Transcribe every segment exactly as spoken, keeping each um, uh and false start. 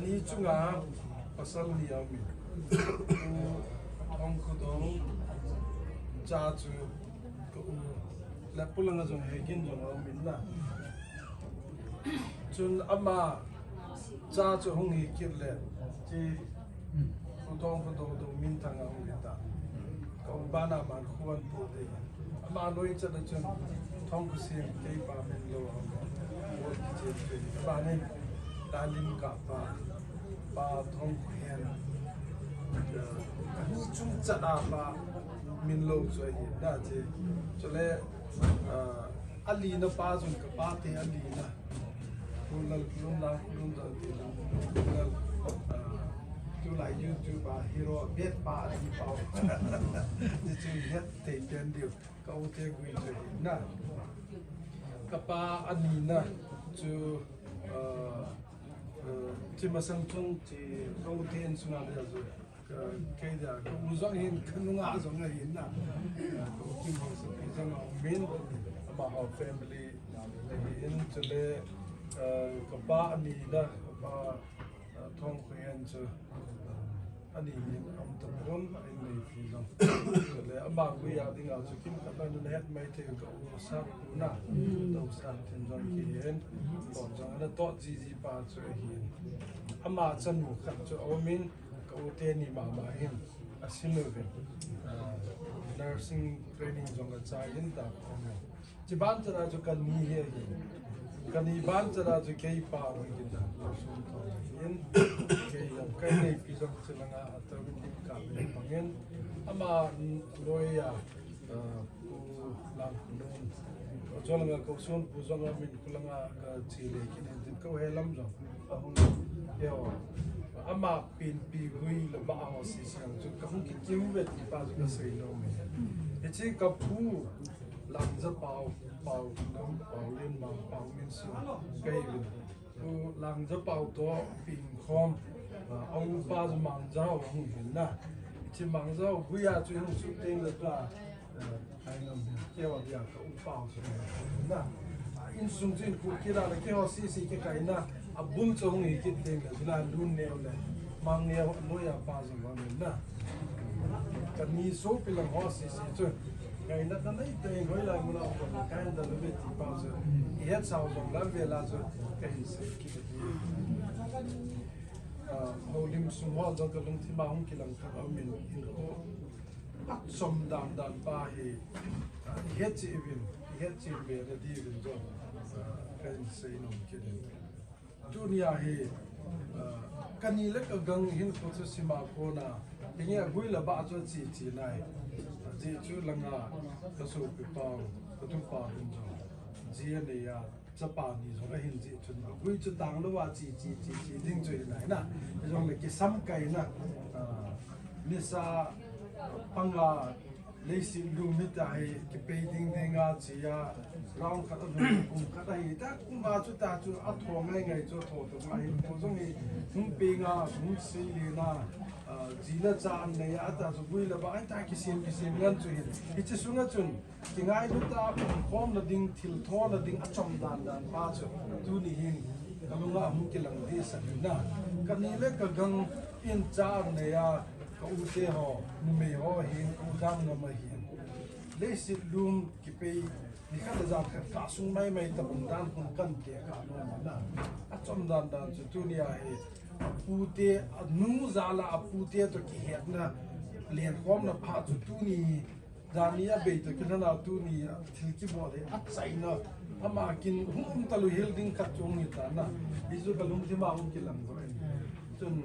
Ni chunga pasal ni a um in. Pu Thongkhodou cha chu ka u le pu langa jong Hegin jong a um in na. Chun ama cha chu hung hi kit le, chi Pu Thongkhodou dou minthang a hung hi ta. Ka u bana man khuan pu te. Ama loi chat a chun Thongkhosing kei pa min lo a hung. Pu kichen pe. Ama nin Dalim ka pa, Pa Thongkhohen. Ka ni chung chat a pa min lo chu ahi na chi. Chule, ah, a lina pa jong ka pa te a lina. Pu Lalkhulun, Lalkhulun jong ti Lalkhulun. Ah, tulai YouTube a hero bet pa a li pa. Ni chu het thei pen diu. Ka u te gui chu ahi na. Ka pa a nina chu, ah, ah, chi masang chung chi ka u te in sunga le chu. Ka, kei dia, ka u jong hin, ka nunga jong ahin na. Ka u Kimhaosopin jong a um in, amaho family ahin, chule, eh, ka pa a nina, ka pa, eh, Thongkhohen chu, ani hin a um tapon, a in neipi jong. Chule, ama gui a dinga chu kimkhat a nahet mai thei ka u Satpu na, ka u Satthin jong kihin, toh jong ana toh jiji pa chu ahin. Ama chanu khat chu a um in, ka u teni mama hin a sin uvin, ah, nursing training jong a chai in ta khom in. Chi ban chana chu ka ni hi ahin. Ka ni ban chana chu kei pa hung kin ta, ka sun thong in. Kei jong, kei neipi jong chi langa a tawin dim ka ve bangin. Ama loi a, ah, Pu Lalkhulun. Chu langa ka u Sonpu jong a min khu langa ka chi le kin in tin ka u he lam jong. Ahung, yo. Ama pinpi gui le ba ho sisi ang chu ka hung kikim ve ti pa chu ka sei lou me. Hiche ka pu Langja Pau, Pau Lam, Pau Len Mang, Pau Min Su, ka hi uvin. Pu Langja Pau toh pin khom, ah, a u pa chu Mangja ho hung hin na. Hiche Mangja ho gui a chu hung sut teng le tua, eh, Kai ngam hi, keiho dia ka u pa chu na. A insung chu in khu kila le keiho sisi kikai na, a bul chu hung hi kit teng le, chuna lun neo le, mang neo, noi a pa chu va men na. Ka ni sopi lang ho sisi chu. Ngaina na nei te in hoilai muna ko na kai da lu ve ti pa chu. I het sao jong la ve la chu, ka hin sei kit ti. Ah, houlim sung ho jong ka lungthim a hung kilang khat a um in, in ko. A chom dan dan pa hi, ah, i het cheh uvin, i het cheh uvin, a di uvin jong, ah, ka hin sei nom kit in. Tunia hi, ah, ka ni le ka gang hin ko chu sima kona, hinge a gui le ba chu chi chi nai. Ajeh chu langa ka sopi pa, ka tu pa hin jong. Ji a nei a, chapa ni jong ahin jih chun, gui chu tang lou a chi, chi, chi, chi ding chu ahi nai na. Hijongle kisam kai na, ah, nisa panga leiset lum hita hi kipei ding ding a chi a, round khat a lum kum khat ahi ta, kum a chu ta chu a tho ngai ngai chu a tho tum ahi, ko jong hi hung peng a, hung sei le na, ah, ji le cha an nei a, ta chu gui le ba ahi ta kisem, kisem ngan chu hin. Hiche sunga chun, Kingailut a, umkhomna ding, thilthohna ding, a chom dan dan pa chu tuni hin ka lunga hung kilang dehset in na. Ka ni le ka gang in cha nei a, ka u te ho, numei ho hin, ka u dan ngam ahin. Leiset lum kipei, ni khat le jan khat ka sung mai mai ta bang dan hun kan te ka nom na. A chom dan dan chu tunia hi, a pu te, a nu jal a a pu te toh kihetna, lenkhomna phat chu tuni Jani a bei toh kilhon a tuni a thil kibol hi a chaina. Ama kin hung um talou hel ding khat chu hung hi ta na. Hichu ka lungthim a hung kilang doh in. Chun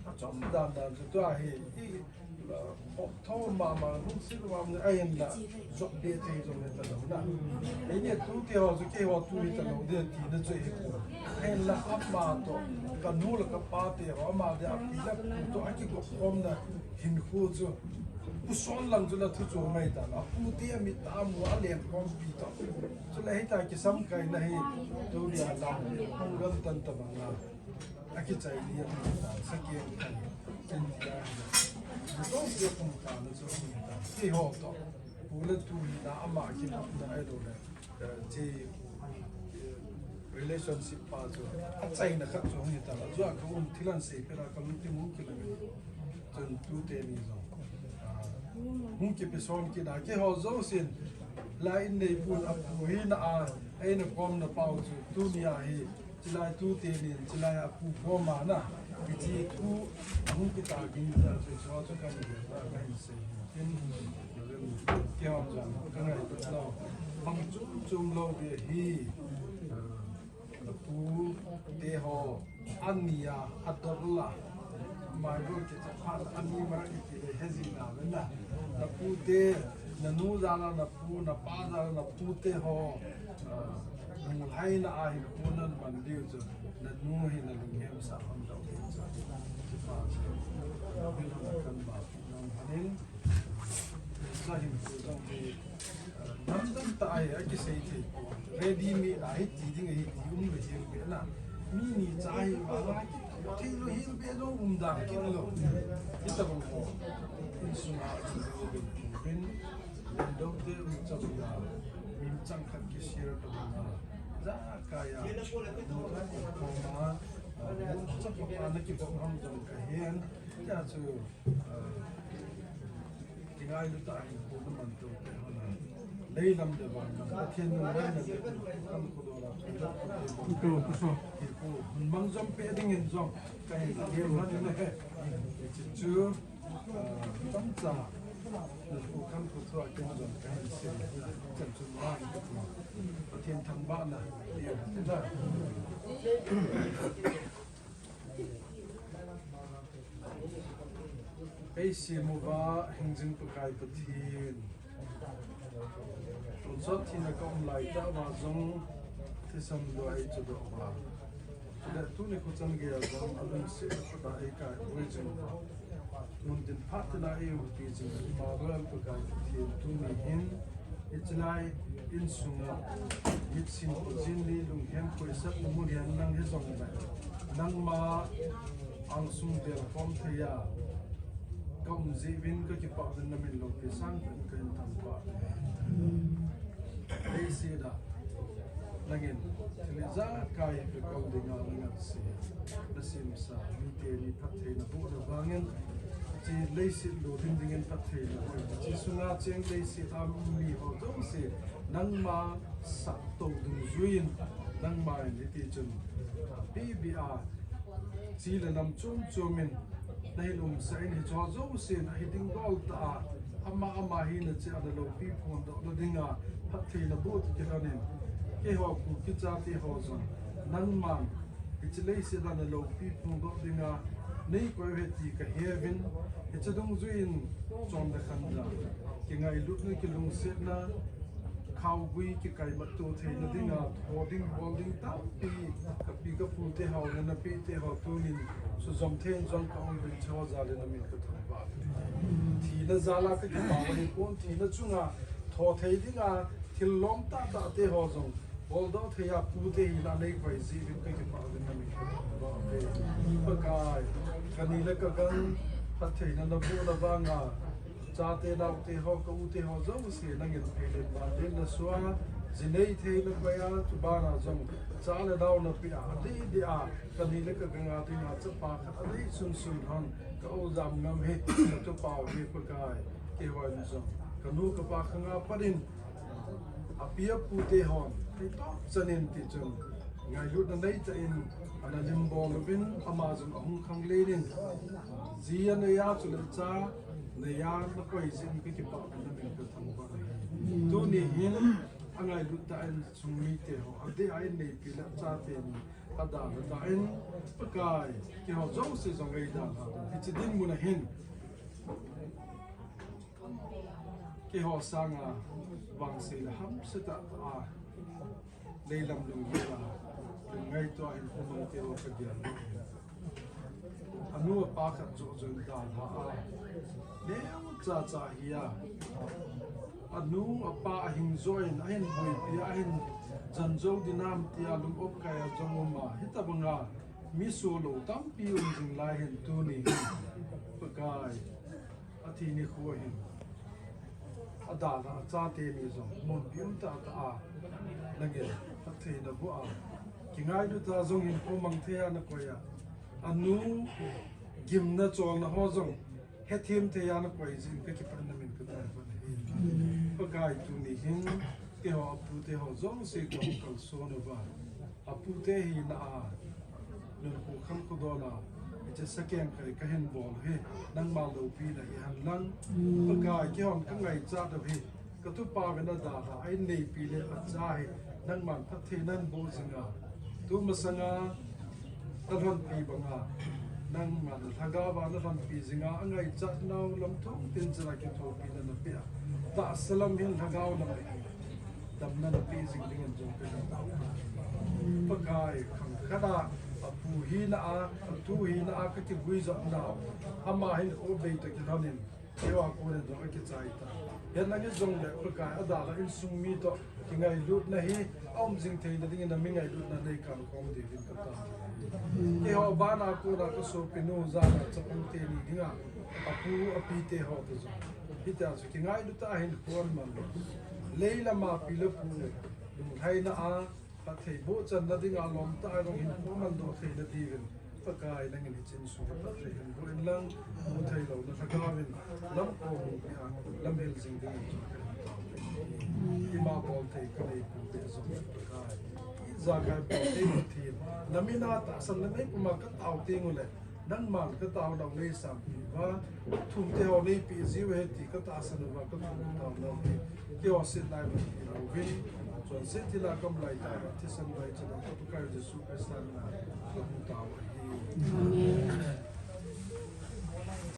a chom dan dan chu tua hi i, uh, tho mama hung sil mama a hin la jop be thei jong hi talou na. Eini tute ho chu keiho tu hi talou de tina chu hi ko. A hin la ama toh ka nu le ka pa te ho ama de a pi le pu toh a kikop khomna hinkho chu. Pu Sonlang chu la thu chu mai ta, a pu te a mit a mu a lenkhompi toh. Chule hita kisam kaina hi, tunia la, hung ram tan ta bang la. A kichai ni a ta, sa kiang kan, chen tia hi la. Pu Song sia kum ka na chu hung ta. Keiho toh, pu le tu hi na ama ki na na ai do le. Eh, chi, eh, Relationship pa chu achaina khat chu hung hi ta la. Chu a ka um thil an sei pet a ka lungthim hung kilang. Chun tute ni jong, ah, hung kipe som kit a, keiho jousen la in neipun a pu hina a, eina komna pau chu tuni a hi, chilai tute nin, chilai a pu kom a na, hiche thu hung kita ging ta chu, chu chu kan hi ta, kan sei. Tin, keiho jong ka ngaito lou. Bang chom chom lou ding ahi, ah, Na pute ho, ani a, ador la. Bible kichephat ani mara kiti le hejing na vena. Na pute, na nu jal a, na pu, na pa jal a, na pute ho, ah, nunghaina a hin pu nan man diu chu, na nu hi na lunghem sa ham dau diu chu. Kipa chu. Bible na kan ba nang hanin. Sa hin pu jong hi, ah, namdang tah a hi, akisei thei. Ready made a hi ti ding ahi ti um lou hel be na. Mi ni cha hi vang a kithei lou hel be jong um dan kit lou. Hitabang ho. Insung a chun lou be bin. Lendou te um chang ya. Min chang khat ki share tabang a. Jakai a. Koma. Chapa na kibom ham jong kahen. Ya chu. Kingailu tah in, pu na man to te ho na. Leilam le vannam, Pathen nunghoina le, kam khudola, khudola, khudola, khudola, khudola, hun mang jom pe ding in jom, ka hin la gem han ne. Hiche chu, ah, tamcha, na pu kam khudola, kin jom, ka hin sei, chan chun vang, Pathen thangvahna, ti ho, ti na. Eisem uva hingjing Pakai Pathen. Tonsot thina ka um lai tah uva jong thisan lua eichodoh uva. Chule tuni kho chan geiya jong alungsetna khuta eikai ui jing uva. Mun tin phat tina eiumpi jing uva. Emmanuel Pakai Pathen tuni hin Hichelai insunga, mitsin khojin ni lunghem koisatna mun hin nang hijongle, nangma angsung belkhom theiya ka um jeh uvin ka kipah uvin, na min loupi sangtah in ka hin thangvah e. Leiset a nangin thil ijakai ka kol dinga na ngansea, na semsa, mite ni phattheina bohna vangin, hiche leiset lolhin dingin phattheina bol. Hiche sunga cheng leiset a um miho jouse, nangma sahto dungjuiyin, nangma in hiti chun, P B R, chi le nam chom chom in, na hin umsah in, hicheho jousen, ahi ding dol tah a, ama, ama hina cheh a na loupi phondohna dinga, phattheina boh kilhonin, keiho Kuki chate ho jong, nangman, hiche leiset a na loupi phongdoh dinga, nei koi uve ti ka he uvin, hiche dungjuiyin chonle khanle, kingailutna, kilungsetna, khaogui, kikaimatto theina dinga, tho ding, bol ding tampi, ka pi ka pu te ho, na napi te ho, tunin, sujom thei in jong ka um uvin, hicheho jal in na min ka thangvah. Thina jal a ka kipah u ahipon, thina chunga, tho thei dinga, thil lom tah tah te ho jong, Boldoh thei a pu te hina nei koi jeh uvin ka kipah uvin na min ka thangvah uve. Pakai, ka ni le ka gang, phattheina na bohna vanga, chate naote ho, ka u te ho jouse nangin phei le pha din na soh a, ji nei thei na koi a, chubana jong, cha le nao na pe a, adeh deh a, ka ni le ka gang a dinga chapa khat adei sun sun hon, ka o jam ngam hi, ka chapa u hi Pakai, keiho in jong, ka nu ka pa khang a pat in, Api apu te hon, thei toh chan in ti chun, ngailutna nei tah in, ana lim bol uvin, ama jong ahung khanglen in, ji anei a chule cha, nei a na koi jeh in ka kipah uvin na min ka thangvah ahi. Tuni hin, angailut tah in chung mite ho, adeh a in neipi le chate ni, adalha tah in, Pakai, keiho jouse jong ei dalha, hiche dinmun a hin, Keiho sanga vangseina hamsetah a, leilam lunggel a, lungngaito a hin umna teho kagel. Anu apa khat joh joh in dalha a, neocha cha hi a, anu apa ahing joh in, ahin boipi a, ahin jan jou dinam tia lung opkai a jong um a, hitobanga mi soh lou tampi um jing lai hin tuni hin, Pakai. Athi nikho hin, Adalha achate ni jong mun pium tah tah a nangin phatthei naboh a, kingailut a jong hinkho mang thei a nakoi a, anu gimna cholna ho jong hethem thei a nakoi jeh in kakipah in namin kathangvah in ahi. Pakai, tuni hin keiho apute ho jouse kahung kalson uva, apute hina a, Nunkhokham khodol a, hiche sakeng kai kahin bol u hi nangma loupina hihen lang, Pakai, keihon kangaichat u hi, katupa uvin adalha a inneipi le acha hi nangman phatthei nahin boh jing a, tumasanga kalhonpi banga nangman lhagao a nalhonpi jing a, angaichat nau lam thum tin chana kithopina napeh a, tahsa lam hin lhagao lam hin damna napeh jing dingin jong kahin tao. Pakai, khang khat a apu hina a, atu hina a kakiguijopna, ama hinkho bei toh kilhonin keiho a konin jong akichai tai. Hinlah hijongle Pakai, adalha insung mi toh kingailutna hi aum jing theina dingin nami ngailutna neikan khom diuvin katao. Keiho bana kona kasopinu jana chapang teni dinga apu apite ho toh jong hitia chu kingailut a hinkho aman lou, leilama pi le pu lunglhaina a phatthei bohchanna dinga lomtah a jong hinkho mandoh theina diuvin Pakai, nangin hiche insung hi phatthei hin boh inlang, mutheilouna lhagao in lamkho hung peh a, lamhil jing dingin kahin tao. Ima bolthei kanei pum beh jong Pakai, ijakai bolthei Pathen, namin a tahsan nanei puma katao tengule nangman kataonau neisanpeh uva, kathumte ho neipeh jiu ahi ti katahsan uva kathum kataonau hi keiho setlai manpi louvin, chonset thilha kamlai tah uva thisan vai chana ka Pakai Jesu Christa mina kahung tao ahi. Amen.